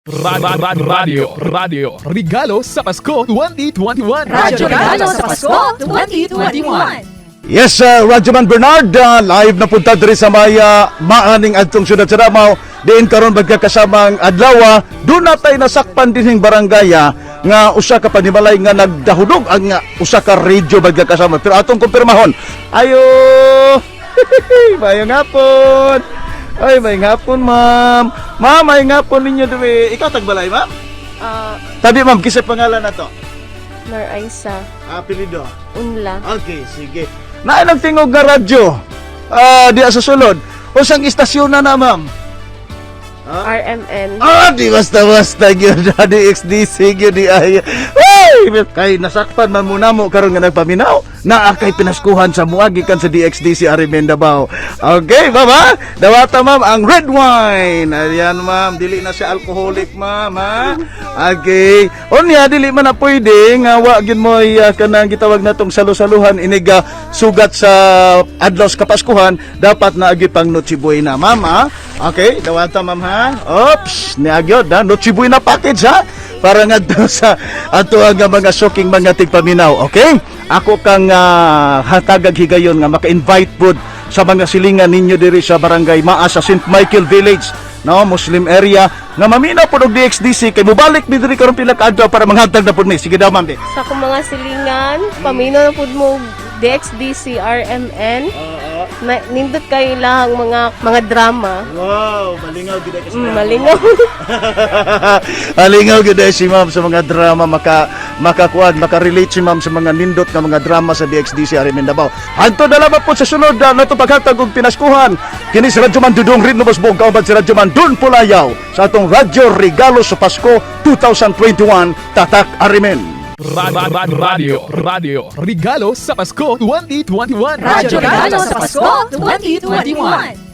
Radio, Radio, Regalo sa Pasko 2021. Radyo Regalo sa Pasko 2021. Yes, Radyoman Bernard, live na punta diri sa may maaning adtong syudad sa Davao. Diin karon magkakasamang adlaw, doon natay nasakpan dinhing barangaya nga usa ka panimalay nga nagdahulog ang usa ka radio magkakasama. Pero atong kumpirmahon. Ayo. Mayong hapon. Ay, may hapon, ma'am. Ma'am, may hapon ninyo diri. Ikaw tagbalay, ma'am? Ah, Tabi, ma'am, kinsa pangalan nato? Nor Aisa, Apelido. Unla. Okay, sige. Naay nagtingog nga radyo. Ah, diya sa sulod. Usang istasyon na na, ma'am? RMN. Ah, di basta-basta gyud DXDC gyud di ay. Uy, kay nasakpan man mo namo karon nga nagpaminaw. Naa kay pinaskuhan sa muagi kan sa DXDC RMN Davao. Okay, baba. Dawata, ma'am, ang red wine. Ayan, ma'am, dili na siya alcoholic, ma'am, ha. Okay. Unya dili man na pwede nga wa gyud mo kanang gitawag natong salo-saluhan inig sugat sa adlaw sa Kapaskuhan, dapat na agi pang Noche Buena, ma'am, ha. Okay, dawata, ma'am, ha. Oops, niagyod ha. Noche Buena package, ha. Para nga sa ato ang mga suking mga tigpaminaw, okay? Ako kang hatagag higayon nga maka-invite pod sa mga silingan ninyo diri sa Barangay Maa sa St. Michael Village, no, Muslim area, nga mamina pod og DXDC kay mobalik mi diri karon pila ka adlaw para manghatag na pod mi. Sige daw, ma'am. Di. Sa akong mga silingan, paminaw na pud mo DXDC RMN. Na, nindot kayo lang mga drama. Wow, malingaw gid ka. Malingaw. Malingaw gid si ma'am sa mga drama, makakuan, maka-relate si ma'am sa mga nindot nga mga drama sa DXDC RMN Davao. Hanto na lamang po sa sunod nato paghatag og pinaskuhan. Kini si Radyo Man Dudong Rinobos buong kauban si Radyo Man Dun Pulayaw sa atong Radyo Regalo sa Pasko 2021, Tatak RMN. Radio, Radio, Regalo sa Pasko 2021. Radyo Regalo sa Pasko 2021.